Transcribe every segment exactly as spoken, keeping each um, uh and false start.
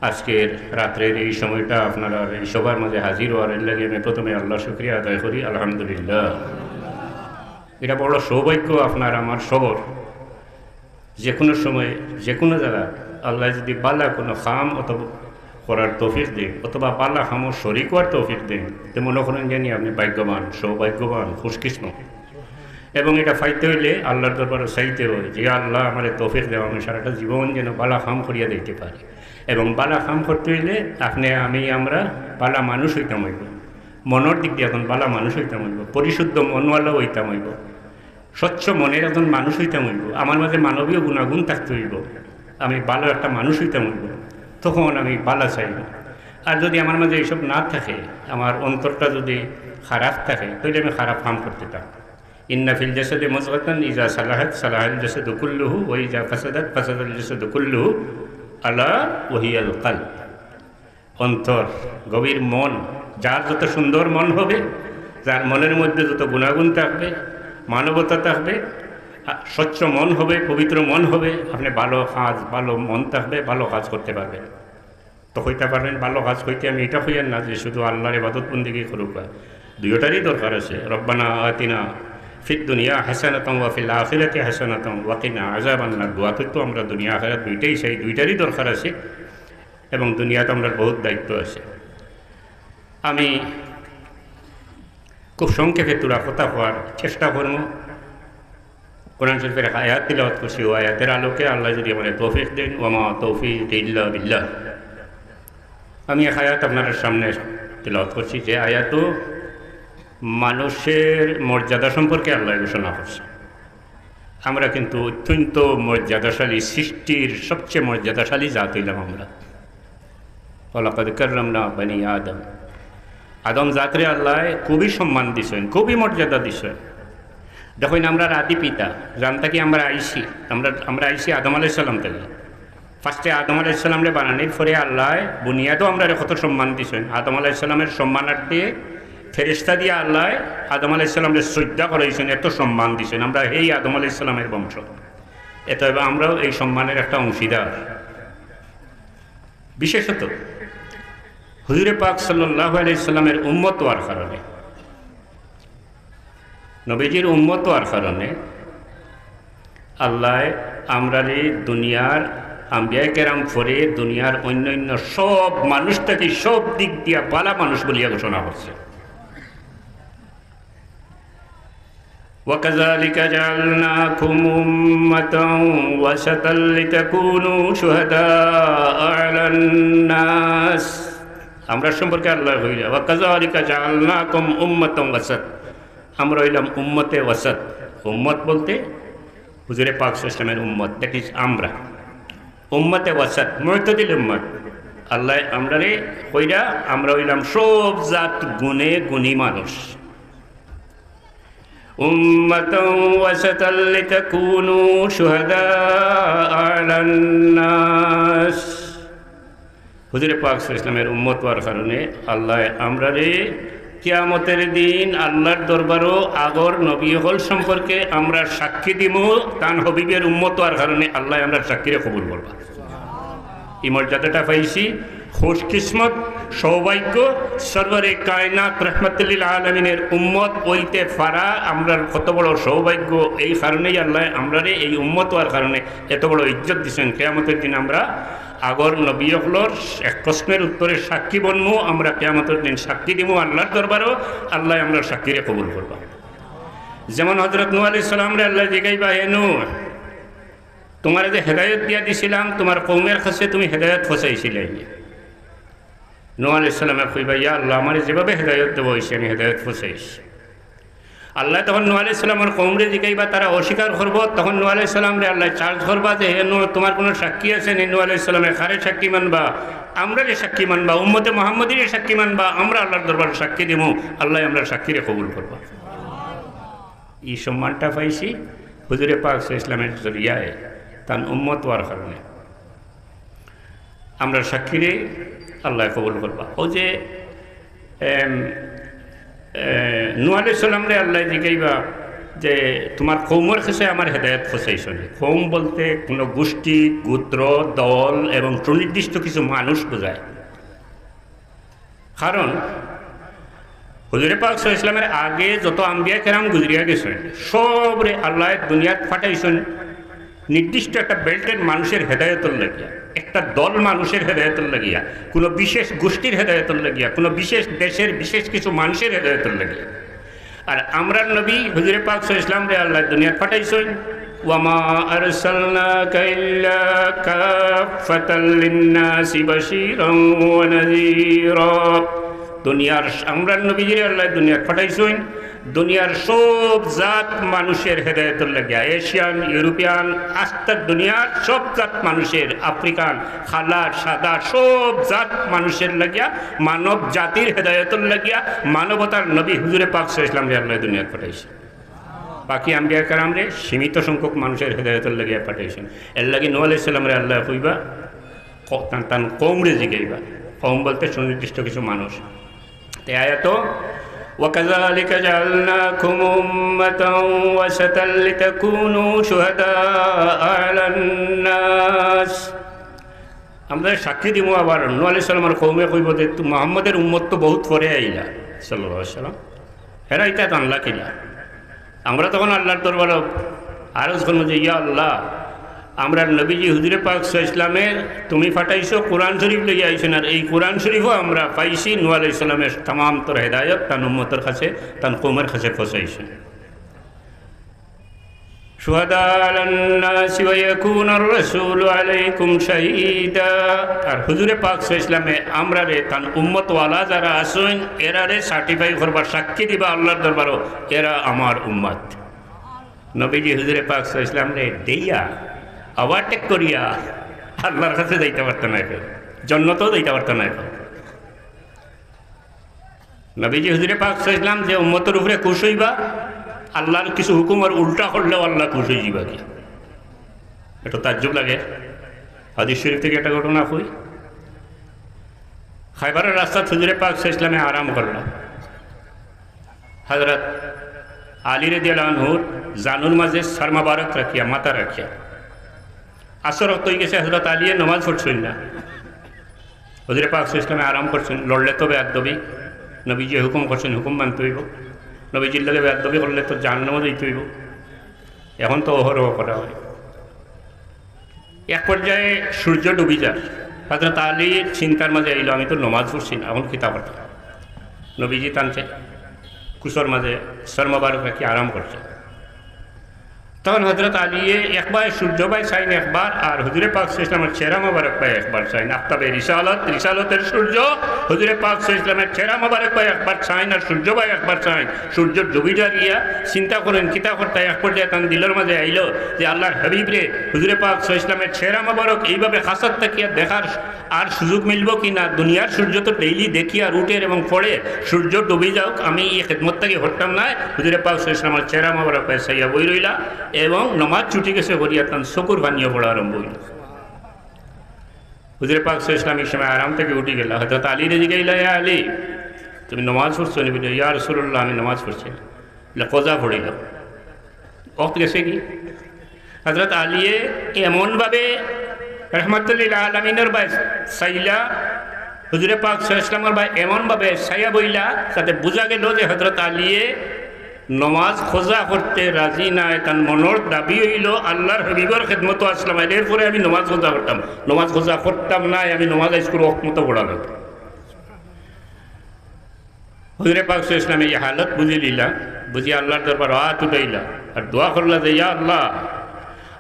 আজকের রাত্রের এই সময়টা আপনারা এই সভার মাঝে হাজির হওয়ার লাগি আমি প্রথমে আল্লাহর শুকরিয়া আদায় করি, আলহামদুলিল্লাহ। এটা বড় সৌভাগ্য আপনার আমার সবর। যে কোনো সময়, যে কোনো জায়গা আল্লাহ যদি বালা কোনো কাম অথবা করার তৌফিক দেন অথবা বালা কামও শরিক হওয়ার তৌফিক দেন, তো মনে করেন জানি আপনি ভাগ্যবান, সৌভাগ্যবান, খুশকিসমত। এবং এটা পাইতে হইলে আল্লাহর দরবারে চাইতে হয় যে, "ইয়া আল্লাহ, আমারে তৌফিক দেও, আমি সারাটা জীবন যেন বালা কাম করিয়া দিতে পারি।" এবং বালা কাম করতে হইলে আপনি, আমি, আমরা বালা মানুষ হইতাম হইব, মনের দিক দিয়ে এখন বালা মানুষ হইতাম হইব, পরিশুদ্ধ মনওয়ালা হইতাম হইব, স্বচ্ছ মনের একজন মানুষ হইতাম হইব, আমার মাঝে মানবীয় গুণাগুণ থাকতে হইব, আমি ভালো একটা মানুষ হইতাম হইব, তখন আমি বালা চাইব। আর যদি আমার মাঝে এইসব না থাকে, আমার অন্তরটা যদি খারাপ থাকে, তাহলে আমি খারাপ কাম করতে থাকবো। ইন্না ফিল জাসাদি মুদগাতান ইজা সালাহাত সালাহাল জাসাদু কুল্লুহু ওয়া ইজা ফাসাদাত ফাসাদাল জাসাদু কুল্লুহু আলা ওয়া হিয়াল কলব। অন্তর, গভীর মন, যার যত সুন্দর মন হবে, যার মনের মধ্যে যত গুণাগুণ থাকবে, মানবতা থাকবে, আ, স্বচ্ছ মন হবে, পবিত্র মন হবে, আপনি ভালো কাজ, ভালো মন থাকবে, ভালো কাজ করতে পারবেন। তো কইতে পারবেন, ভালো কাজ কইতে আমি এটা কইয়ার না যে শুধু আল্লাহর ইবাদত বন্দেগী করুক। দুইটারই দরকার আছে। রব্বানা আতিনা ফিদ দুনিয়া হাসানাতাও ওয়া ফিল আখিরাতি হাসানাতাও ওয়া কিনা আযাবান নার। দোয়া তো আমরা দুনিয়া আখিরাত দুইটাই চাই, দুইটারই দরকার আছে। এবং দুনিয়াত আমরা বহুত দায়িত্ব আছে। আমি খুব সংক্ষেপে থুড়া কথা কওয়ার চেষ্টা করব। কোরআন শরীফের এক আয়াত তিলাওয়াত করছি, ও আয়াতের আলোকে আল্লাহ যদি আমারে তৌফিক দেন, ওয়া মা তৌফিক ইল্লা বিল্লাহ। আমি এক আয়াত আপনাদের সামনে তিলাওয়াত করছি, যে আয়াতও মানুষের মর্যাদা সম্পর্কে আল্লাহ ঘোষণা করছে। আমরা কিন্তু অত্যন্ত মর্যাদাশালী, সৃষ্টির সবচেয়ে মর্যাদাশালী জাত হইলাম আমরা। ওয়ালাকাদ কাররামনা বানি আদম। আদম জাতরে আল্লাহ খুবই সম্মান দিছেন, খুবই মর্যাদা দিছেন। দেখইন, আমরা আদি পিতা, জান থাকি আমরা আইছি, আমরা, আমরা আইছি আদম আলাইহিস সালাম থাকি। ফার্স্টে আদম আলাইহিস সালামরে বানানির পরে আল্লাহ বুনিয়াদও আমরারে কত সম্মান দিছেন। আদম আলাইহিস সালামের সম্মানার্থে ফেরেশতা দিয়া আল্লাহ আদম আলাইহিস সালামরে সইজদা করাইছেন, এত সম্মান দিছেন। আমরা এই আদম আলাইহিস সালামের বংশ, এত আমরাও এই সম্মানের একটা অংশীদার। বিশেষত হুজুরে পাক সাল্লাল্লাহু আলাইহি সাল্লামের উম্মত হওয়ার কারণে, নবীজির উম্মত হওয়ার কারণে আল্লাহ আমরারে দুনিয়ার আম্বিয়ায়ে কেরাম পরে দুনিয়ার অন্য অন্য সব মানুষ থাকি সব দিক দিয়া বালা মানুষ বলিয়া ঘোষণা করছে। وكذلك جعلناكم أمة وسطا لتكونوا شهداء على الناس। আমরা সম্পর্কে আল্লাহ কইরা, "ওয়া কাযালিকা জাআলনাকুম উম্মাতাও ওয়াসাত।" আমরা হইলাম উম্মতে ওয়াসাত। উম্মত বলতে হুজুরে পাক সাল্লাল্লাহু আলাইহি ওয়াসাল্লামের উম্মত, that is আমরা। উম্মতে ওয়াসাত, মুতাদিল উম্মত। আল্লাহ আমরারে কইরা, আমরা হইলাম সব জাত গুণে গুণী মানুষ। উম্মাতাও ওয়াসাতাল লিতাকুনু শুহাদা আলান নাস। হুজুরে পাক সাল্লাল্লাহু আলাইহি ওয়াসাল্লামের উম্মত হওয়ার কারণে আল্লাহ আমরারে কিয়ামতের দিন আল্লাহর দরবারও আগর নবী হকল সম্পর্কে আমরা সাক্ষী দিমু, তান হাবিবের উম্মত হওয়ার কারণে আল্লাহ আমরার সাক্ষীরে কবুল করবা। এই মর্যাদাটা পাইছি, খুশকিসমত, সৌভাগ্য, সরওয়ারে কায়নাত রহমাতুল্লিল আলামিনের উম্মত হইতে পারা আমরার কত বড় সৌভাগ্য। এই কারণেই আল্লাহ আমরারে এই উম্মত হওয়ার কারণে এত বড় ইজ্জত দিছেন। কিয়ামতের দিন আমরা আগর নবী অকলর এক প্রশ্নের উত্তরে সাক্ষী বনমু, আমরা কিয়ামতের দিন সাক্ষী দিমু আল্লাহর দরবারও, আল্লাহ আমরার সাক্ষীরে কবুল করবা। যেমন হযরত নূহ আলাইহিস সালামরে আল্লাহ জিগাইবা, "হে নূহ, তোমারে যে হেদায়েত দিয়া দিছিলাম, তোমার কওমের কাছে তুমি হেদায়েত পৌঁছাইছিলে।" নূহ আলাইহিস সালামে কইবা, "ইয়া আল্লাহ, আমারে যেভাবে হেদায়েত দেওয়া হইছে, আমি হেদায়েত পৌঁছাইছি।" আল্লাহ তখন নূহ আলাইহিস সালামর কওমরে জিগাইবা, তারা অস্বীকার করবো, তখন নূহ আলাইহিস সালামরে আল্লাহ চার্জ করবা যে, "হে নূহ, তোমার কোনো সাক্ষী আছে নি?" নূহ আলাইহিস সালামে কারে সাক্ষী মানবা? আমরারে সাক্ষী মানবা, উম্মতে মুহাম্মদীরে সাক্ষী মানবা, আমরা আল্লাহর দরবারে সাক্ষী দিমু, আল্লাহ আমরার সাক্ষীরে কবুল করবা। এই সম্মানটা পাইছি হুজুরে পাক সাল্লাল্লাহু আলাইহি ওয়াসাল্লামের জরিয়ায়, তান উম্মত হওয়ার কারণে। আমরার সাক্ষীরে আল্লাহ কবুল করবা। ও যে, এম, এ, নূহ আলাইহিস সালামরে আল্লাহ জিগাইবা, যে তোমার কওমর কাছে আমার হেদায়েত পৌঁছাইছইন। কওম বলতে কোনো গোষ্ঠী, গোত্র, দল এবং সুনির্দিষ্ট কিছু মানুষ বোঝায়। কারণ হুজুরে পাক সাল্লাল্লাহু আলাইহি ওয়াসাল্লামের আগে যত আম্বিয়া কেরাম গুজরিয়া গেছইন, সবরে আল্লায় দুনিয়াত পাঠাইছইন নির্দিষ্ট একটা বেল্টের মানুষের হেদায়েতর লাগিয়া, একটা দল মানুষের হেদায়েতর লাগিয়া, কোনো বিশেষ গোষ্ঠীর হেদায়েতর লাগিয়া, কোনো বিশেষ দেশের বিশেষ কিছু মানুষের হেদায়েতর লাগিয়া। আর আমরার নবী হুজুরে পাক সাল্লাল্লাহু আলাইহি ওয়াসাল্লামরে আল্লায় দুনিয়াত পাঠাইছইন। "ওয়া মা আরসালনাকা ইল্লা কাফফাতাল লিন্নাসি বাশীরান ওয়া নাযীরা।" দুনিয়ার, আমরার নবীজিরে আল্লায় দুনিয়াত পাঠাইছইন দুনিয়ার সব জাত মানুষের হেদায়েতর লাগিয়া, এশিয়ান, ইউরোপিয়ান, আস্তা দুনিয়ার সব জাত মানুষের, আফ্রিকান, কালা, সাদা, সব জাত মানুষের লাগিয়া, মানব জাতির হেদায়েতর লাগিয়া মানবতার নবী হুজুরে পাক সাল্লাল্লাহু আলাইহি ওয়াসাল্লামরে আল্লায় দুনিয়াত পাঠাইছইন। বাকি আম্বিয়া কেরামরে সীমিত সংখ্যক মানুষের হেদায়েতর লাগিয়া পাঠাইছইন। এর লাগি নূহ আলাইহিস সালামরে আল্লায় কইবা, ক-, তান, তান কওমরে জিগাইবা। কওম বলতে সুনির্দিষ্ট কিছু মানুষ। তে আয়াত, "ওয়া কাযালিকা জাআলনাকুম উম্মাতান ওয়াসাতাল লিতাকুনু শুহাদাআ আলান নাস।" আমরা সাক্ষী দিমু। আবার নূহ আলাইহিস সালামর কওমে কইবো যে, "তু-, মুহাম্মদের উম্মত তো বহুত পরে আইলা, সাল্লাল্লাহু আলাইহি ওয়াসাল্লাম, হেরা ইতা জানলা কিলা?" আমরা তখন আল্লাহর দরবারো আরজ করমু যে, "ইয়া আল্লাহ, আমরার নবীজি হুজুরে পাক সাল্লাল্লাহু আলাইহি ওয়াসাল্লামে তুমি পাঠাইছো, কোরআন শরীফ লইয়া আইছইন, আর এই কোরআন শরীফও আমরা পাইছি নূহ আলাইহিস সালামে তামাম তর হেদায়েত তান উম্মতর কাছে, তান কওমর কাছে পৌঁছাইছইন।" শুহাদা আলান নাসি ওয়া ইয়াকুনার রাসূলু আলাইকুম শাহীদা। আর হুজুরে পাক সাল্লাল্লাহু আলাইহি ওয়াসাল্লামে আমরারে, তান উম্মতওয়ালা যারা আছইন, এরারে সার্টিফাই করবা, সাক্ষী দিবা আল্লাহর দরবারো, এরা আমার উম্মত। নবীজি হুজুরে পাক সাল্লাল্লাহু আলাইহি ওয়াসাল্লামরে দেইয়া, ওভারটেক করিয়া আল্লাহর কাছে যাইতা পারতা নায় কেউ, জন্নতও যাইতা পারতা নায় কেউ। নবীজি হুজুরে পাক সাল্লাল্লাহু আলাইহি ওয়াসাল্লাম যে উম্মতর উপরে খুশ অইবা, আল্লাহর কিছু হুকুমর উল্টা করলেও আল্লাহ খুশ অইযিবা কি? একটু তাজ্জুব লাগে। হাদিস শরীফ থাকি একটা ঘটনা কই। খাইবারর রাস্তাত হুজুরে পাক সাল্লাল্লাহু আলাইহি ওয়াসাল্লামে আরাম করলা। হযরত আলী রাদিয়াল্লাহু আনহুর জানুর মাঝে সর মোবারক রাখিয়া, মাথা রাখিয়া। আসর অক্ত অইগেছে, হযরত আলীয়ে নমাজ পড়ছইন না। হুজুরে পাক সাল্লাল্লাহু আলাইহি ওয়াসাল্লামে আরাম করছইন, লড়লে তো বেয়াদবি। নবীজিয়ে হুকুম করছইন, হুকুম মানতে অইবো। নবীজির লগে বেয়াদবি করলে তো জাহান্নামো যাইতে অইবো। এখন তো অহরহ করা অয়। এক পর্যায়ে সূর্য ডুবি যার। হযরত আলীর চিন্তার মাঝে আইলো, "আমি তো নমাজ পড়ছি না, এখন কিতা করতাম?" নবীজি তান কুশর মাঝে সর মোবারক রাখি আরাম করছইন। তখন হযরত আলীয়ে একবার সূর্য বায় চাইন একবার, আর হুজুরে পাক সাল্লাল্লাহু আলাইহি ওয়াসাল্লামের চেহারা মোবারক বায় একবার চাইন। আফতাবে রিসালত, রিসালতের সূর্য, হুজুরে পাক সাল্লাল্লাহু আলাইহি ওয়াসাল্লামের চেহারা মোবারক বায় একবার চাইন, আর সূর্য বায় একবার চাইন। সূর্য ডুবি যার গিয়া, চিন্তা করইন কিতা করতা। এক পর্যায়ে তান দিলর মাঝে আইলো যে আল্লাহর হাবিবরে, হুজুরে পাক সাল্লাল্লাহু আলাইহি ওয়াসাল্লামের চেহারা মোবারক এইভাবে কাছাত থাকিয়া দেখার আর সুযোগ মিলবো কি না? দুনিয়ার সূর্য তো ডেইলি দেখি আর উঠের এবং পড়ের, সূর্য ডুবি যাউক, আমি ই খেদমত থাকি হটতাম নায়, হুজুরে পাক সাল্লাল্লাহু আলাইহি ওয়াসাল্লামের চেহারা মোবারক বায় চাইয়া বই রইলা এবং নমাজ ছুটি গেছে করিয়া তান চকুর পানিও পড়া আরম্ভ অইলো। হুজুরে পাক সাল্লাল্লাহু আলাইহি ওয়াসাল্লাম ই সময় আরাম থাকি উঠি গেলা, হযরত আলীরে জিগাইলা, "ইয়া আলী, তুমি নমাজ পড়ছো নি?" বলে, "ইয়া রাসূলুল্লাহ, আমি নমাজ পড়ছি না।" বলে, "কজা পড়িলাও।" অক্ত গেছে কি? হযরত আলীয়ে এমনভাবে রহমাতুল্লিল আলামিনর বায় চাইলা, হুজুরে পাক সাল্লাল্লাহু আলাইহি ওয়াসাল্লামর বায় এমনভাবে চাইয়া বইলা, যাতে বুঝা গেল যে হযরত আলীয়ে নমাজ কজা করতে রাজি নায়। তান মনর দাবি অইলো, "আল্লাহর হাবিবর খেদমতো আছলাম, এরপরে আমি নমাজ কজা করতাম, নমাজ কজা করতাম নায়, আমি নমাজ আইজকুর অক্ত মতো পড়া লাগবো।" হুজুরে পাক সাল্লাল্লাহু আলাইহি ওয়াসাল্লামে ই হালত বুঝিলিলা, বুঝি আল্লাহর দরবারো আত উঠাইলা আর দোয়া করলা যে, "ইয়া আল্লাহ,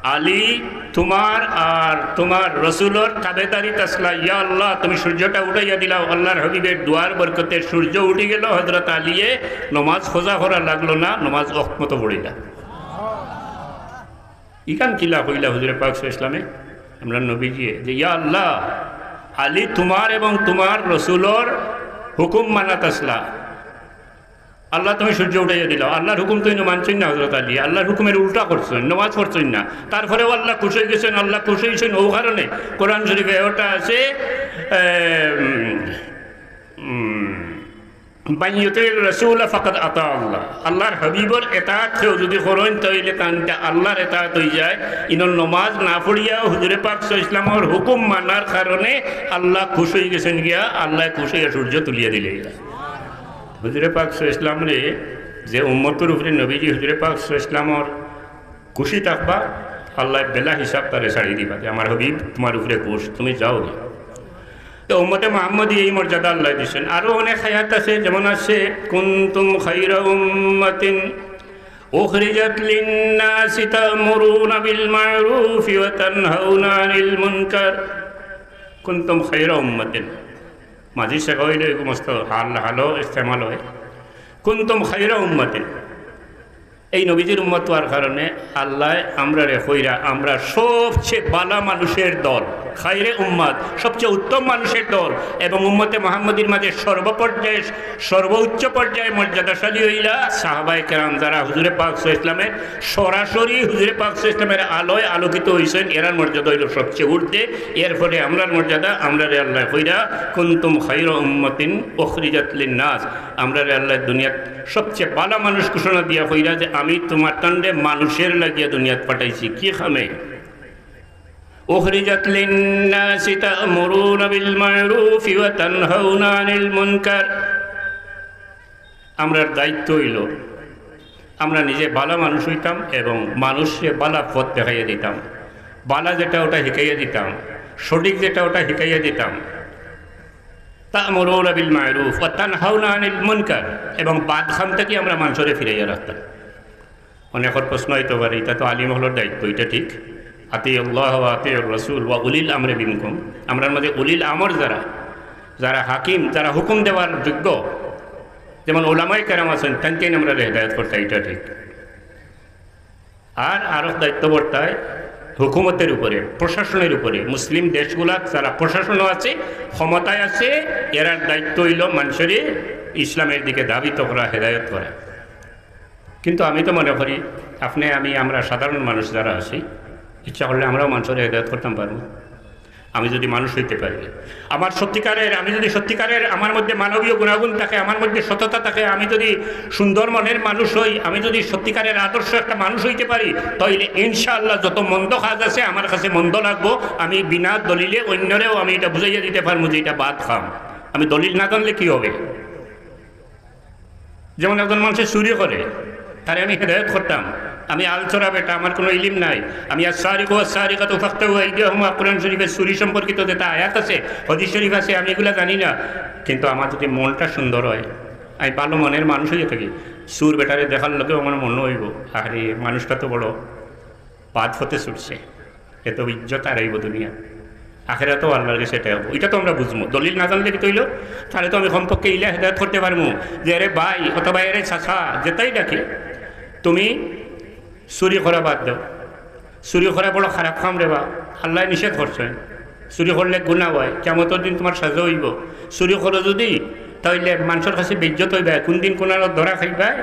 আলী তুমার আর তুমার রসুলর তাবেদারিত আছলা, ইয়া আল্লাহ, তুমি সূর্যটা উঠাইয়া দিলাও।" আল্লাহর হাবিবের দোয়ার বরকতে সূর্য উঠি গেল, হযরত আলীয়ে নমাজ কজা করা লাগলো না, নমাজ অক্ত মতো পড়িলা। ইখান কিলা কইলা হুজুরে পাক সাল্লাল্লাহু আলাইহি ওয়াসাল্লামে, আমরার নবীজিয়ে, যে, "ইয়া আল্লাহ, আলী তুমার এবং তুমার রসুলর হুকুম মানাত আছলা। আল্লাহ তুমি সূর্য উঠাইয়া দিলাও।" আল্লাহর হুকুম তো ইনো মানছইন না হযরত আলী, আল্লাহর হুকুমের উল্টা করছইন, নমাজ পড়ছইন না। তারপরেও আল্লাহ খুশ অইগেছইন, আল্লাহ খুশ অইছইন অউ কারণে। কোরআন শরীফে ওটা আছে, এ, উম, উম, মান ইউতির রাসূলা ফাকাদ আতা আল্লাহ। আল্লাহর হাবিবর এতাআত কেউ যদি করইন, তাইলে তান ইটা আল্লাহর এতাআত অইযায়। ইনো নমাজ না পড়িয়াও হুজুরে পাক সাল্লাল্লাহু আলাইহি ওয়াসাল্লামর হুকুম মানার কারণে আল্লাহ খুশ অইগেছইন গিয়া, আল্লায় খুশ অইয়া সূর্য তুলিয়া দিলে। হুজুরে পাক সাল্লাল্লাহু আলাইহি ওয়াসাল্লামরে যে উম্মতর উপরে নবীজি হুজুরে পাক সাল্লাল্লাহু আলাইহি ওয়াসাল্লামর খুশি থাকবা, আল্লায় বেলা হিসাব তারে ছাড়ি দিবা যে, "আমার হাবিব তুমার উপরে খুশ, তুমি যাও গিয়া।" তো উম্মতে মুহাম্মদী এই মর্যাদা আল্লায় দিছইন। আরো অনেক আয়াত আছে, যেমন আছে, "কুনতুম খায়রা উম্মাতিন উখরিজাত লিন-নাসি তা'মুরুনা বিল-মা'রুফি ওয়া তানহাউনা আনিল-মুনকার।" কুনতুম খায়রা উম্মাতিন। মাঝি শেখা অইলে এই সমস্ত হাল, হালও ইস্তেমাল অয়। কুনতুম খায়রা উম্মাতিন। এই নবীজির উম্মত অওয়ার কারণে আল্লায় আমরারে কইরা, আমরা সবচেয়ে বালা মানুষের দল, খায়রে উম্মত, সবচেয়ে উত্তম মানুষের দল, এবং উম্মতে মুহাম্মদীর মাঝে সর্বপর্যায়ে, সর্বোচ্চ পর্যায়ে মর্যাদাশালী অইলা সাহাবায়ে কেরাম, যারা হুজুরে পাক সাল্লাল্লাহু আলাইহি ওয়াসাল্লামের সরাসরি, হুজুরে পাক সাল্লাল্লাহু আলাইহি ওয়াসাল্লামের আলোয় আলোকিত অইছইন, এরার মর্যাদা অইলো সবচেয়ে ঊর্ধ্বে। এরপরে আমরার মর্যাদা, আমরারে আল্লায় কইরা, "কুনতুম খায়রা উম্মাতিন উখরিজাত লিন-নাস।" আমরারে আল্লায় দুনিয়াত সবচেয়ে বালা মানুষ ঘোষণা দিয়া কইরা যে, "আমি তুমার তানরে মানুষের লাগিয়া দুনিয়াত পাঠাইছি।" কি কামে? "উখরিজাত লিন-নাসি তা'মুরুনা বিল-মা'রুফি ওয়া তানহাউনা আনিল-মুনকার।" আমরার দায়িত্ব অইলো আমরা নিজে বালা মানুষ অইতাম এবং মানুষরে বালা পথ দেখাইয়া দিতাম, বালা যেটা ওটা হিকাইয়া দিতাম, সঠিক যেটা ওটা হিকাইয়া দিতাম। "তা'মুরুনা বিল-মা'রুফ ওয়া তানহাউনা আনিল-মুনকার", এবং বাদ কাম থাকি আমরা মানষরে ফিরাইয়া রাখতাম। অনেকর প্রশ্ন অইতো পারে, "ইটা তো আলিম অকলর দায়িত্ব, ইটা ঠিক, আতিউল্লাহ ওয়া আতিউর রাসূল ওয়া উলিল আমরি মিনকুম।" আমরার মাঝে উলিল আমর যারা, যারা হাকিম, যারা হুকুম দেওয়ার যোগ্য, যেমন উলামায়ে কেরাম আছইন, তানকেইন আমরারে হেদায়েত করতা, ইটা ঠিক। আর আরো দায়িত্ব বর্তায় হুকুমতের উপরে, প্রশাসনের উপরে। মুসলিম দেশগুলাত যারা প্রশাসনও আছে, ক্ষমতায় আছে, এরার দায়িত্ব অইলো মানষরে ইসলামের দিকে ধাবিত করা, হেদায়েত করা। কিন্তু আমি তো মনে করি, আপনে, আমি, আমরা সাধারণ মানুষ যারা আছি, ইচ্ছা করলে আমরাও মানষরে হেদায়েত করতাম পারমু। আমি যদি মানুষ অইতে পারি, আমার সত্যিকারের, আমি যদি সত্যিকারের আমার মধ্যে মানবীয় গুণাগুণ থাকে, আমার মধ্যে সততা থাকে, আমি যদি সুন্দর মনের মানুষ অই, আমি যদি সত্যিকারের আদর্শ একটা মানুষ অইতে পারি, তাইলে ইনশাআল্লাহ যত মন্দ কাজ আছে আমার কাছে মন্দ লাগবো, আমি বিনা দলিলে অন্যরেও আমি ইটা বুঝাইয়া দিতে পারমু যে ইটা বাদ কাম। আমি দলিল না জানলে কি হবে? যেমন একজন মানষে চুরি করে, তারে আমি হেদায়েত করতাম, আমি আলচরা বেটা, আমার কোনো ইলিম নাই, আমি "আস-সারিকু ওয়াস-সারিকাতু ফাকতাউ আইদিয়াহুমা", কোরআন শরীফে চুরি সম্পর্কিত যেটা আয়াত আছে, হাদিস শরীফ আছে, আমি এগুলা জানি না। কিন্তু আমার যদি মনটা সুন্দর অয়, আমি ভালো মনের মানুষ অইয়া থাকি, চুর বেটারে দেখার লগে আমার মনো অইবো, "আরে, মানুষটা তো বড় বাদ পথে ছুটছে, এত ইজ্জত হারাইবো দুনিয়া, আখেরাতও আল্লাহর গেছে এটা অইবো।" ইটা তো আমরা বুঝমু, দলিল না জানলে কিতা অইলো? তারে তো আমি কমপক্ষে ইলা হেদায়েত করতে পারমু যে, "এরে ভাই অথবা এরে চাচা, যেটাই ডাকি, তুমি চুরি করা বাদ দেও, চুরি করা বড় খারাপ কাম রে বা, আল্লায় নিষেধ করছইন, চুরি করলে গুনা অয়, কিয়ামতর দিন তুমার সাজা অইবো। চুরি করো যদি, তাইলে মানষর কাছে বেইজ্জত অইবায়, কুনদিন কুনানো ধরা খাইবায়,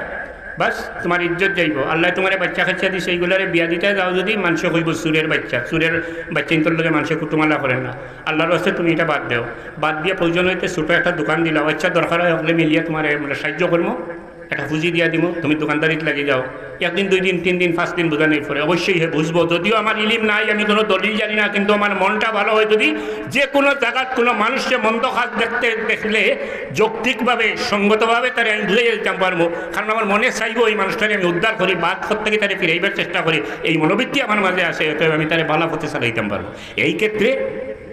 বাস, তুমার ইজ্জত যাইবো। আল্লায় তুমারে বাইচ্চা-কাইচ্চা দিছে, ইগুলারে বিয়া দিতায় যাও যদি, মানষে কইবো চুরের বাইচ্চা, চুরের বাইচ্চাইন্তর লগে মানষে কুটুমালা করে না। আল্লাহর ওয়াস্তে তুমি ইটা বাদ দেও। বাদ দিয়া প্রয়োজন অইতে ছোট একটা দোকান দিলাও, আইচ্ছা, দরকার অয় হকলে মিলিয়া তুমারে আমরা সাইয্য করমু, একটা পুঁজি দিয়া দিমু, তুমি দোকানদারিত লাগি যাও। একদিন, দুই দিন, তিন দিন, পাঁচ দিন বুঝানির পরে অবশ্যই হে বুঝবো। যদিও আমার ইলিম নাই, আমি কোনো দলিল জানি না, কিন্তু আমার মনটা ভালো অয় যদি যে কোনো জাগাত কোনো মানষে মন্দ কাজ দেখতে দেখলে যৌক্তিকভাবে, সঙ্গতভাবে তারে আমি বুঝাইয়া দিতাম পারমু, কারণ আমার মনে চাইবো এই মানুষটারে আমি উদ্ধার করি, বাদ পথ থাকি তারে ফিরাইবার চেষ্টা করি, এই মনোবৃত্তি আমার মাঝে আছে, অতএব আমি তারে বালা পথে চালাইতাম পারমু। এই ক্ষেত্রে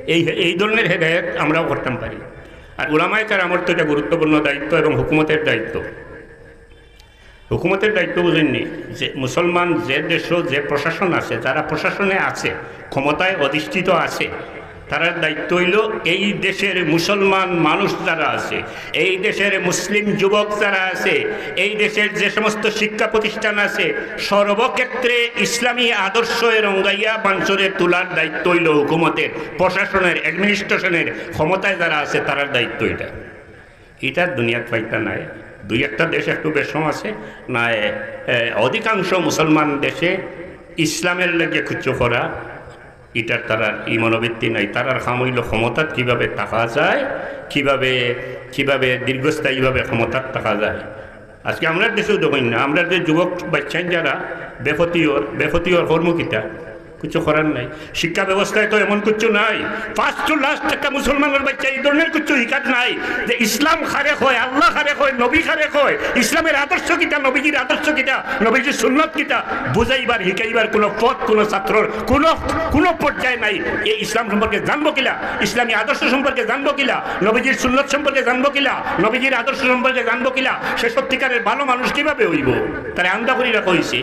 এই, এই ধরনের হেদায়েত আমরাও করতাম পারি। আর উলামায়ে কেরামর তো এটা গুরুত্বপূর্ণ দায়িত্ব এবং হুকুমতের দায়িত্ব। হুকুমতের দায়িত্ব বুঝইননি, যে মুসলমান যে দেশো যে প্রশাসন আছে, যারা প্রশাসনে আছে, ক্ষমতায় অধিষ্ঠিত আছে, তারার দায়িত্ব অইলো এই দেশের মুসলমান মানুষ যারা আছে, এই দেশের মুসলিম যুবক যারা আছে, এই দেশের যে সমস্ত শিক্ষা প্রতিষ্ঠান আছে, সর্বক্ষেত্রে ইসলামী আদর্শে রঙ্গাইয়া মানষরে তুলার দায়িত্ব অইলো হুকুমতের, প্রশাসনের, অ্যাডমিনিস্ট্রেশনের ক্ষমতায় যারা আছে, তারার দায়িত্ব এটা। ইটা দুনিয়াত পাইতা নায়। দুই একটা দেশ একটু বেশকম আছে, নায়, এ, অধিকাংশ মুসলমান দেশে ইসলামের লগে কুচ্ছু করা ইটার তারার ই মনোবৃত্তি নাই। তারার কাম অইলো ক্ষমতাত কিভাবে থাকা যায়, কিভাবে, কিভাবে দীর্ঘস্থায়ীভাবে ক্ষমতাত থাকা যায়। আজকে আমরার দেশেও দেখইন না, আমরার যে যুবক বাইচ্চাইন যারা বেফতিওর, বেফতিওর কর্ম কিতা? কিচ্ছু করার নাই। শিক্ষা ব্যবস্থায় তো এমন কিচ্ছু নাই। First to last একটা মুসলমানের বাইচ্চা ই ধরনের কিচ্ছু হিকাত নাই যে ইসলাম কারে কয়, আল্লাহ কারে কয়, নবী কারে কয়, ইসলামের আদর্শ কিতা, নবীজির আদর্শ কিতা, নবীজির সুন্নত কিতা, বুঝাইবার, হিকাইবার কোনো পথ কোনো ছাত্রর কোনো, কোনো পর্যায়ে নাই। এই ইসলাম সম্পর্কে জানবো কিলা, ইসলামী আদর্শ সম্পর্কে জানবো কিলা, নবীজির সুন্নত সম্পর্কে জানবো কিলা, নবীজির আদর্শ সম্পর্কে জানবো কিলা, সে সত্যিকারের ভালো মানুষ কিভাবে অইবো? তারে আন্দা করি রাখা অইছে।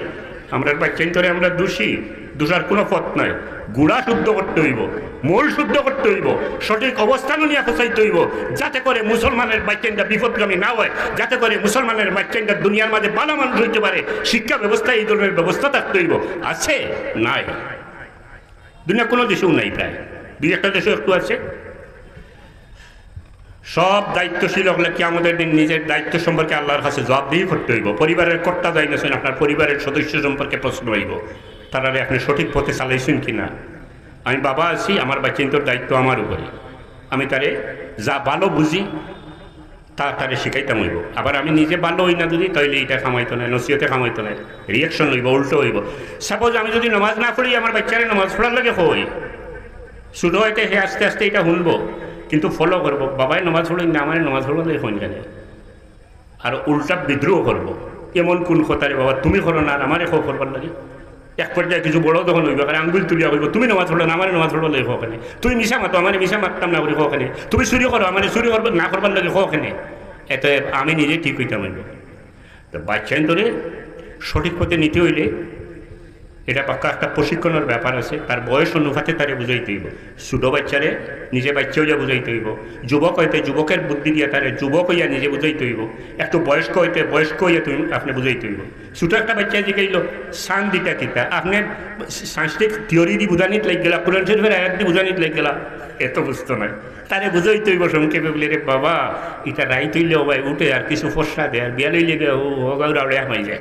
আমরার বাইচ্চাইন্তরে আমরা দুষি, দুষার কোনো পথ নাই। গুড়া শুদ্ধ করতে অইবো, মূল শুদ্ধ করতে অইবো, সঠিক অবস্থান নিয়া পৌঁছাইতে অইবো, যাতে করে মুসলমানের বাইচ্চাইনটা বিপদগামী না হয়, যাতে করে মুসলমানের বাইচ্চাইনটা দুনিয়ার মাঝে ভালো মানুষ অইতে পারে। শিক্ষা ব্যবস্থা, এই ধরনের ব্যবস্থা থাকতে অইবো। আছে? নাই। দুনিয়া কোনো দেশেও নাই প্রায়, দুই একটা দেশে একটু আছে। সব দায়িত্বশীল অকলে কিয়ামতের দিন নিজের দায়িত্ব সম্পর্কে আল্লাহর কাছে জবাবদিহি করতে অইবো। পরিবারের কর্তা যাইন আছইন, আপনার পরিবারের সদস্য সম্পর্কে প্রশ্ন অইবো, তারারে আপনি সঠিক পথে চালাইছইন কি না? আমি বাবা আছি, আমার বাইচ্চাইন্তর দায়িত্ব আমার উপরে। আমি তারে যা ভালো বুঝি, তা তারে শিখাইতাম অইবো। আবার আমি নিজে ভালো অই না যদি, তাইলে ইটা কাম অইতো নায়, নসিহতে কাম অইতো নায়, reaction অইবো, উল্টো অইবো। Suppose আমি যদি নামাজ না পড়ি, আমার বাইচ্চারে নামাজ পড়ার লাগি কই, ছোট অইতে হে আস্তে আস্তে ইটা হুনবো, কিন্তু follow করবো। বাবায় নামাজ পড়ইন না, আমারে নামাজ পড়বার লাগি কইন কেনে? আর উল্টা বিদ্রোহ করবো, এমন কোন কথা রে বাবা, তুমি করো না আর আমারে কও করবার লাগি? এক পর্যায়ে কিছু বড় যখন অইবো, কারণ আঙ্গুল তুলিয়া কইবো, "তুমি নামাজ পড়ো না, আমারে নামাজ পড়বার লাগি কও কেনে? তুমি মিছা মাতো, আমারে মিছা মাততাম না করি কও কেনে? তুমি চুরি করো, আমারে চুরি করবার, না করবার লাগি কও কেনে?" এতে আমি নিজে ঠিক অইতাম অইবো। তো বাইচ্চাইন্তরে সঠিক পথে নিতে অইলে ইটা পাক্কা একটা প্রশিক্ষণের ব্যাপার আছে, তার বয়স অনুপাতে তারে বুঝাইতে অইবো। ছোট বাইচ্চারে নিজে বাইচ্চা অইয়া বুঝাইতে অইবো, যুবক অইতে যুবকের বুদ্ধি দিয়া তারে যুবক অইয়া নিজে বুঝাইতে অইবো, একটু বয়স্ক অইতে বয়স্ক অইয়া তুমি আপনে বুঝাইতে অইবো। ছোট একটা বাইচ্চায় জিকাইলো, "চান্দ ইটা কিতা?" আপনে সাংস্কৃতিক থিওরি দি বুঝানিত লাগি গেলা, কোরআন শরীফের আয়াত দি বুঝানিত লাগি গেলা, এত বুঝতো নায়। তারে বুঝাইতে অইবো সংক্ষেপে, বুলে, "রে বাবা, ইটা রাইত অইলে অবায় উঠে আর কিছু ফর্সা দেয়, আর বিয়াল অইলে গিয়া ও হগাউর আড়ে হামাই যায়।"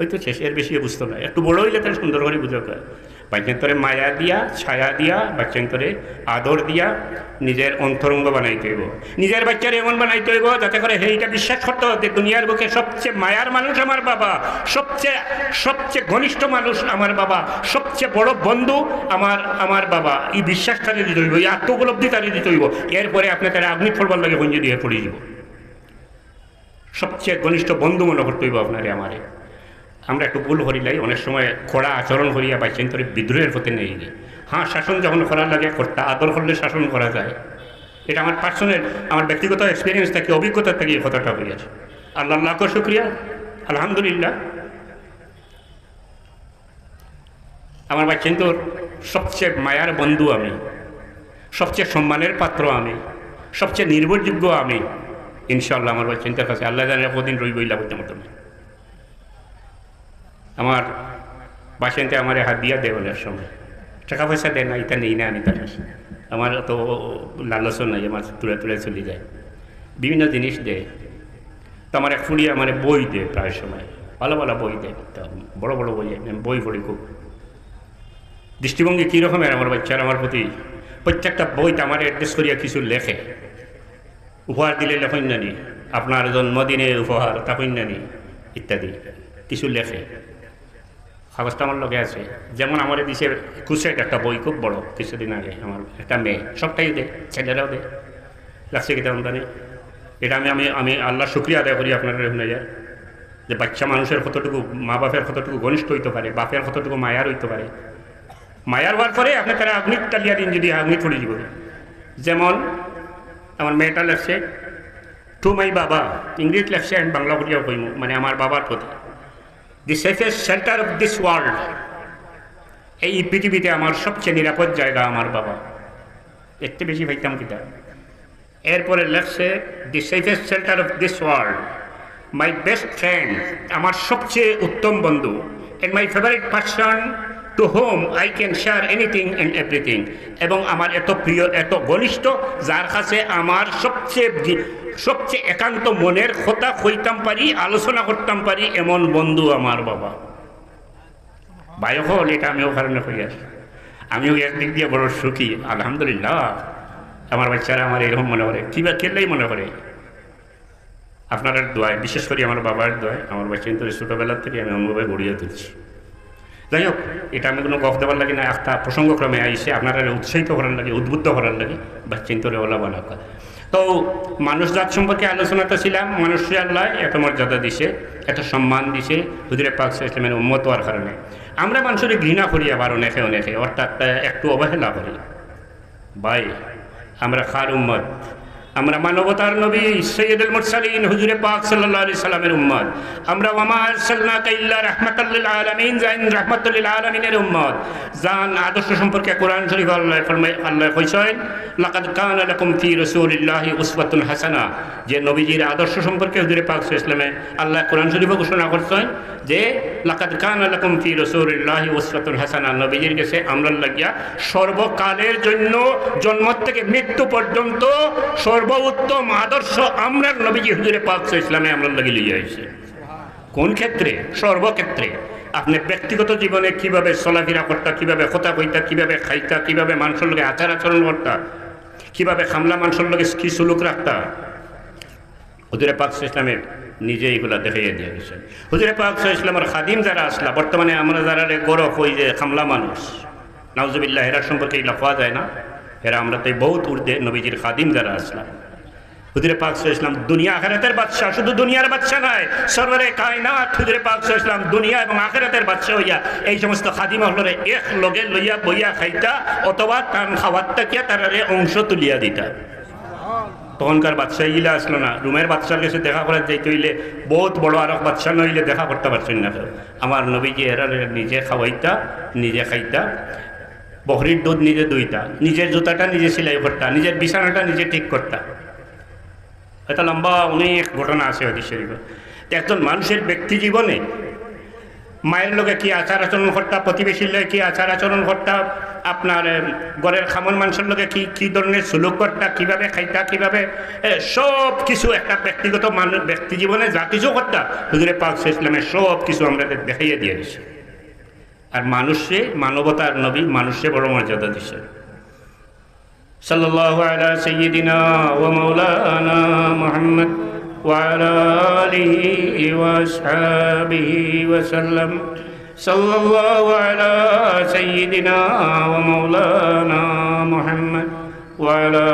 ওই তো শেষ, এর বেশি বুঝতো নায়। একটু বড় অইলে তারে সুন্দর করি বুঝাও। বাইচ্চাইন্তরে মায়া দিয়া, ছায়া দিয়া, বাইচ্চাইন্তরে আদর দিয়া নিজের অন্তরঙ্গ বানাইতে অইবো। নিজের বাইচ্চারে এমন বানাইতে অইবো যাতে করে হে ইটা বিশ্বাস করতো যে দুনিয়ার বুকে সবচেয়ে মায়ার মানুষ আমার বাবা, সবচেয়ে, সবচেয়ে ঘনিষ্ঠ মানুষ আমার বাবা, সবচেয়ে বড় বন্ধু আমার, আমার বাবা। ই বিশ্বাস তারে দিতে অইবো, ই আত্মউপলব্ধি তারে দিতে অইবো। এরপরে আপনে তারে আগুনিত পড়বার লাগি কইন যদি হে পড়ি যাইবো। সবচেয়ে ঘনিষ্ঠ বন্ধু মনে করতে অইবো আপনারে আমারে। আমরা একটু ভুল করিলাই, অনেক সময় কড়া আচরণ করিয়া বাইচ্চাইন্তরে বিদ্রোহের পথে নেই গিয়ে। হ্যাঁ, শাসন যখন করার লাগে কর্তা, আদর করলে শাসন করা যায়। এটা আমার পার্সোনাল, আমার ব্যক্তিগত এক্সপিরিয়েন্স থাকি, অভিজ্ঞতা থাকি এই কথাটা বলি আছে। আল্লাহ, লাখো শুক্রিয়া, আলহামদুলিল্লাহ। আমার বাইচ্চাইন্তর সবচেয়ে মায়ার বন্ধু আমি, সবচেয়ে সম্মানের পাত্র আমি, সবচেয়ে নির্ভরযোগ্য আমি। ইনশাআল্লাহ আমার বাইচ্চাইন্তর কাছে আল্লাহ জানে কদিন রইবো ইলা করতে মতো। আমার বাইচ্চাইন্তে আমারে হাদিয়া দেয় অনেক সময়, টাকা পয়সা দেয় না, ইটা নেই না আমি তার কাছে। আমার তো লালচও নাই, আমার তুলে তুলে চলে যায়, বিভিন্ন জিনিস দেয়। তো আমার এক ফুড়ি আমারে বই দেয় প্রায় সময়, ভালো ভালো বই দেয়, তো বড় বড় বই, আমি বই পড়ি খুব। দৃষ্টিভঙ্গি কী রকমের আমার বাইচ্চার আমার প্রতি, প্রত্যেকটা বইতে আমার অ্যাড্রেস করিয়া কিছু লেখে, উপহার দিলে লেখইন নানি, "আপনার জন্মদিনে উপহার", তা কইন নানি, ইত্যাদি কিছু লেখে। কাগজটা আমার লগে আছে। যেমন আমারে দিছে ক্রুসেড একটা বই, খুব বড়, কিছুদিন আগে। আমার একটা মেয়ে, সবটাই দে, ছেলেরাও দে, লাগছে কিতা আমদানি। এটা আমি, আমি, আমি আল্লাহর শুকরিয়া আদায় করি আপনারা হুনাইয়া, যে বাচ্চা মানুষের কতটুকু, মা বাপের কতটুকু ঘনিষ্ঠ হইতে পারে, বাপের কতটুকু মায়ার হইতে পারে। মায়ার হওয়ার পরে আপনি তারা আগুনিত টালিয়া দিন, যদি আগুনিত পড়ি দিব। যেমন আমার মেয়েটা লেখছে, "To my বাবা", ইংরেজি লেখছে, আমি বাংলা করিয়াও কইমু, মানে আমার বাবার প্রতি। "The safest shelter of this world", এই পৃথিবীতে আমার সবচেয়ে নিরাপদ জায়গা আমার বাবা, এর থেকে বেশি পাইতাম কিতা? এরপরে লেখছে, "The safest shelter of this world, my best friend", আমার সবচেয়ে উত্তম বন্ধু, "and my favorite person to whom I can share anything and everything", এবং আমার এত প্রিয়, এত ঘনিষ্ঠ, যার কাছে আমার সবচেয়ে, সবচেয়ে একান্ত মনের কথা কইতাম পারি, আলোচনা করতাম পারি, এমন বন্ধু আমার বাবা। ভাই অকল, এটা আমি অউ কারণে কইয়ার। আমিও একদিক দিয়া বড় সুখী, আলহামদুলিল্লাহ। আমার বাচ্চারা আমার এরকম মনে করে, কিবা কেলেই মনে করে। আপনারার দোয়ায়, বিশেষ করি আমার বাবার দোয়ায়, আমার বাচ্চাইন্তরে ছোটবেলা থাকি আমি অন্যভাবে গড়িয়া তুলছি। যাই হোক, ইটা আমি কুনু গফ দেবার লাগি না, একটা প্রসঙ্গক্রমে আইসে আপনারারে উৎসাহিত করার লাগি, উদ্বুদ্ধ করার লাগি বাচ্চাইন্তরে ওলা বানাকা। তো মানুষ জাত সম্পর্কে আলোচনাত ছিলাম, মানুষরে আল্লায় এত মর্যাদা দিছে, এত সম্মান দিছে হুজুরে পাক সাল্লাল্লাহু আলাইহি ওয়াসাল্লামের উম্মত হওয়ার কারণে। আমরা মানুষরে ঘৃণা করি আবার অনেকে অনেকে, অর্থাৎ, আহ, একটু অবহেলা করি। ভাই, আমরা কার উম্মত? আমরা মানবতার নবী সৈয়দুল মুরসালিন হুজুরে পাক সাল্লাল্লাহু আলাইহি সাল্লামের উম্মত। আমরা ওয়া মা আরসালনাকা ইল্লা রাহমাতাল লিল আলামিন, যাইন রাহমাতুল লিল আলামিনের উম্মত। যান আদর্শ সম্পর্কে কোরআন শরীফ আল্লায় ফরমায়, আল্লায় কইছইন, "লাকাদ কানা লাকুম ফি রাসূলিল্লাহি উসওয়াতুন হাসানা।" যে নবীজির আদর্শ সম্পর্কে হুজুরে পাক সাল্লাল্লাহু আলাইহি ওয়াসাল্লামে আল্লায় কোরআন শরীফে ঘোষণা করছইন যে, "লাকাদ কানা লাকুম ফি রাসূলিল্লাহি উসওয়াতুন হাসানা", নবীজির গেছে আমরার লাগিয়া সর্বকালের জন্য, জন্ম থেকে মৃত্যু পর্যন্ত সর্বোত্তম আদর্শ আমরার নবীজি হুজুরে পাক সাল্লাল্লাহু আলাইহি ওয়াসাল্লামে আমরার লাগি লইয়া আইছে। কোন ক্ষেত্রে? সর্বক্ষেত্রে। আপনে ব্যক্তিগত জীবনে কিভাবে চলাফেরা করতা, কিভাবে কথা কইতা, কিভাবে খাইতা, কিভাবে মানুষর লগে আচার আচরণ করতা, কিভাবে কামলা মানুষর লগে কি সুলুক রাখতা, হুজুরে পাক সাল্লাল্লাহু আলাইহি ওয়াসাল্লামে নিজে ইগুলা দেখাইয়া দিয়া গেছইন। হুজুরে পাক সাল্লাল্লাহু আলাইহি ওয়াসাল্লামর খাদিম যারা আছলা, বর্তমানে আমরা যারারে গরো কই যে কামলা মানুষ, নাউজুবিল্লাহ, এরার সম্পর্কে ইলা কওয়া যায় না, এরা আমরার থাকি বহুত ঊর্ধ্বে। নবীজির খাদিম যারা আছলা, হুজুরে পাক সাল্লাল্লাহু আলাইহি ওয়াসাল্লাম দুনিয়া আখিরাতের বাদশা, শুধু দুনিয়ার বাদশা নায়, সরওয়ারে কায়নাত হুজুরে পাক সাল্লাল্লাহু আলাইহি ওয়াসাল্লাম দুনিয়া এবং আখিরাতের বাদশা অইয়া এই সমস্ত খাদিম অকলরে এক লগে লইয়া বইয়া খাইতা অথবা তান খাওয়াত থাকিয়া তারারে অংশ তুলিয়া দিতা। তখনকার বাদশা ইলা আছলো না, রোমের বাদশার গেছে দেখা করাত যাইতে অইলে বহুত বড় আরক বাদশা না অইলে দেখা করতা পারছইন না কেউ। আমার নবীজি এরারে নিজে খাওয়াইতা, নিজে খাইতা, বকরির দুধ নিজে দুইতা, নিজের জুতাটা নিজে সেলাই করতা, নিজের বিছানাটা নিজে ঠিক করতা। এটা লম্বা অনেক ঘটনা আছে হাদিস শরীফে। তো একজন মানুষের ব্যক্তি জীবনে মায়ের লগে কি আচার আচরণ করতা, প্রতিবেশীর লগে কি আচার আচরণ করতা, আপনার, এম, ঘরের কামর মানুষর লগে কি, কি ধরনের সুলুক করতা, কিভাবে খাইতা, কিভাবে, এ, সব কিছু একটা ব্যক্তিগত মানুষ, ব্যক্তি জীবনে যা কিছু করতা, হুজুরে পাক সাল্লাল্লাহু আলাইহি ওয়াসাল্লামে সব কিছু আমরারে দেখাইয়া দিয়া গেছে। আর মানুষরে, মানবতার নবী, মানুষরে বড় মর্যাদা দিছে। সাল্লাল্লাহু আলা সাইয়্যিদিনা ওয়া মাওলানা মুহাম্মদ ওয়া আলা আলিহি ওয়া আসহাবিহি ওয়া সাল্লাম। সাল্লাল্লাহু আলা সাইয়্যিদিনা ওয়া মাওলানা মুহাম্মদ ওয়া আলা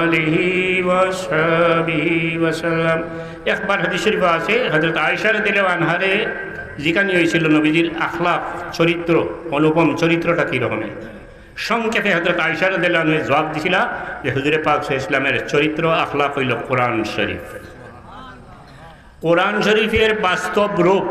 আলিহি ওয়া আসহাবিহি ওয়া সাল্লাম। একবার হাদিস শরীফে আছে, হযরত আয়েশা রাদিয়াল্লাহু আনহারে জিকানি হইছিল নবীজির আখলাক, চরিত্র, অনুপম চরিত্রটা কি রকমের। সংক্ষেপে হযরত আয়েশা রাদিয়াল্লাহু আনহা জবাব দিছিলা যে হুজুরে পাক সাল্লাল্লাহু আলাইহি ওয়াসাল্লামের চরিত্র আখলাক হইল কোরআন শরীফ। কোরআন শরীফের বাস্তব রূপ,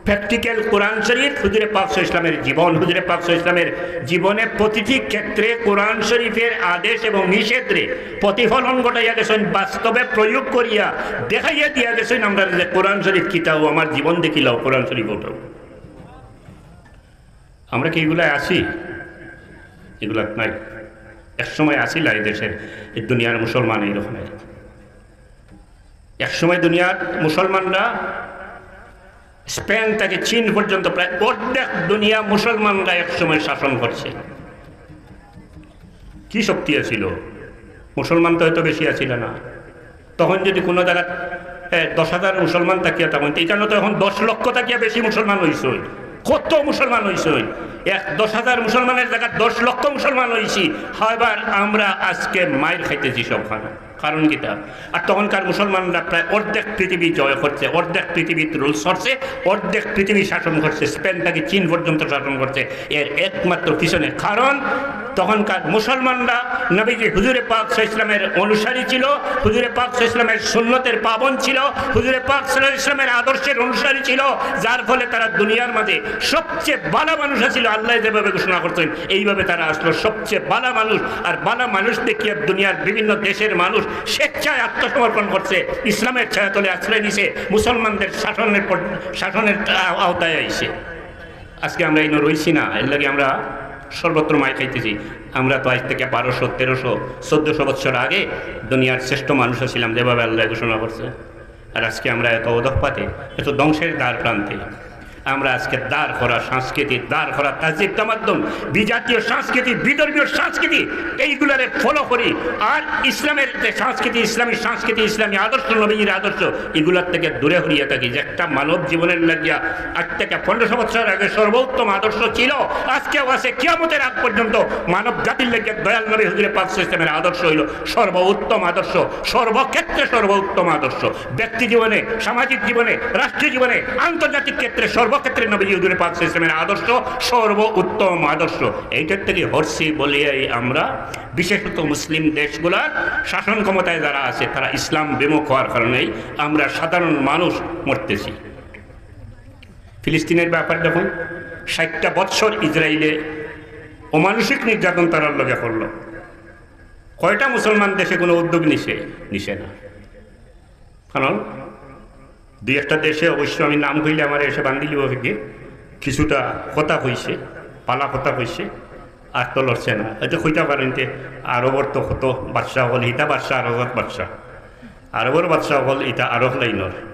প্র্যাকটিক্যাল কোরআন শরীফ, হুজুরে পাক সাল্লাল্লাহু আলাইহি ওয়াসাল্লামের জীবন, হুজুরে পাক সাল্লাল্লাহু আলাইহি ওয়াসাল্লামের জীবনে প্রতিটি ক্ষেত্রে কোরআন শরীফের আদেশ এবং নিষেধরে প্রতিফলন ঘটাইয়া গেছেন, বাস্তবে প্রয়োগ করিয়া দেখাইয়া দিয়া গেছেন আমরা যে কোরআন শরীফ কিতাও আমার জীবন দেখিলাও কোরআন শরীফ উঠাও। আমরা কি এগুলায় আছি? এগুলা নাই। এক সময় আছিল এই দেশের, এই দুনিয়ার মুসলমান এইরকম। এক সময় দুনিয়ার মুসলমানরা স্পেন থেকে চীন পর্যন্ত প্রায় অর্ধেক দুনিয়া মুসলমানরা এক সময় শাসন করছে। কি শক্তি আছিল? মুসলমান তো হয়তো বেশি আছিল না। তখন যদি কোনো জায়গাত, এ, দশ হাজার মুসলমান থাকিয়া তখন, এখানে তো এখন দশ লক্ষ থাকিয়া বেশি মুসলমান হইছে। কত মুসলমান হইছে? এক দশ হাজার মুসলমানের জায়গায় দশ লক্ষ মুসলমান হইছি। However, আমরা আজকে মাইর খাইতেছি সবখানে। কারণ কিতা? আর তখনকার মুসলমানরা প্রায় অর্ধেক পৃথিবী জয় করছে, অর্ধেক পৃথিবীত রুলস করছে, অর্ধেক পৃথিবী শাসন করছে, স্পেন থেকে চীন পর্যন্ত শাসন করছে। এর একমাত্র পিছনে কারণ তখনকার মুসলমানরা নবীজি হুজুরে পাক সাল্লাল্লাহু আলাইহি ওয়াসাল্লামের অনুসারী ছিল, হুজুরে পাক সাল্লাল্লাহু আলাইহি ওয়াসাল্লামের সুন্নতের পাবন ছিল, হুজুরে পাক সাল্লাল্লাহু আলাইহি ওয়াসাল্লামের আদর্শের অনুসারী ছিল, যার ফলে তারা দুনিয়ার মাঝে সবচেয়ে ভালা মানুষ আছিল। আল্লায় যেভাবে ঘোষণা করছেন, এইভাবে তারা আসলো সবচেয়ে ভালা মানুষ। আর ভালা মানুষ দেখিয়া দুনিয়ার বিভিন্ন দেশের মানুষ স্বেচ্ছায় আত্মসমর্পণ করছে, ইসলামের ছায়াতলে আশ্রয় নিছে, মুসলমানদের শাসনের পর-, শাসনের আ-, আওতায় আইছে। আজকে আমরা ইনো রইছি না, এর লাগি আমরা সর্বত্র মাইর খাইতেছি। আমরা তো আজ থেকে বারোশো, তেরোশো, চোদ্দশো বছর আগে দুনিয়ার শ্রেষ্ঠ মানুষ আছিলাম, যেভাবে আল্লায় ঘোষণা করছে। আর আজকে আমরা এত অধঃপাতে, এত ধ্বংসের দ্বার প্রান্তে। আমরা আজকে দাঁড় করা সংস্কৃতি, দাঁড় করা তাহজিব তামাদ্দুন, বিজাতীয় সংস্কৃতি, বিধর্মীয় সংস্কৃতি, এইগুলারে ফলো করি। আর ইসলামের যে সংস্কৃতি, ইসলামী সংস্কৃতি, ইসলামী আদর্শ, নবীজির আদর্শ, এগুলার থেকে দূরে হরিয়া থাকি। যে একটা মানব জীবনের লাগিয়া আজ থেকে পনেরোশো বছর আগে সর্বোত্তম আদর্শ ছিল, আজকেও আছে, কিয়ামতের আগ পর্যন্ত মানব জাতির লাগিয়া দয়াল নবী হুজুরে পাক সাল্লাল্লাহু আলাইহি ওয়াসাল্লামের আদর্শ হইল সর্বোত্তম আদর্শ, সর্বক্ষেত্রে সর্বোত্তম আদর্শ। ব্যক্তি জীবনে, সামাজিক জীবনে, রাষ্ট্রীয় জীবনে, আন্তর্জাতিক ক্ষেত্রে, সর্বক্ষেত্রে নবী হুজুরে পাক সাল্লাল্লাহু আলাইহি ওয়াসাল্লামের আদর্শ সর্বোত্তম আদর্শ। এইটার থেকে হরছি বলিয়াই আমরা, বিশেষত মুসলিম দেশগুলার শাসন ক্ষমতায় যারা আছে, তারা ইসলাম বিমুখ হওয়ার কারণেই আমরা সাধারণ মানুষ মরতেছি। ফিলিস্তিনের ব্যাপারে দেখুন, ষাটটা বৎসর ইসরায়েলে অমানসিক নির্যাতন তারার লগে করলো। কয়টা মুসলমান দেশে কোনো উদ্যোগ নিছে? নিছে না। কারণ দুই একটা দেশে, অবশ্য আমি নাম কইলে আমার এসে বান্ধিলিব, কিছুটা কথা কইছে, পালা কথা কইছে, আর তো লড়ছে না। হয়তো কইতা পারেন যে আরবর তো কত বাদশাহ হল, হিতা বাদশাহ, আরবত বাদশাহ। আরবর বাদশাহ হল ইতা আরব লাইনর।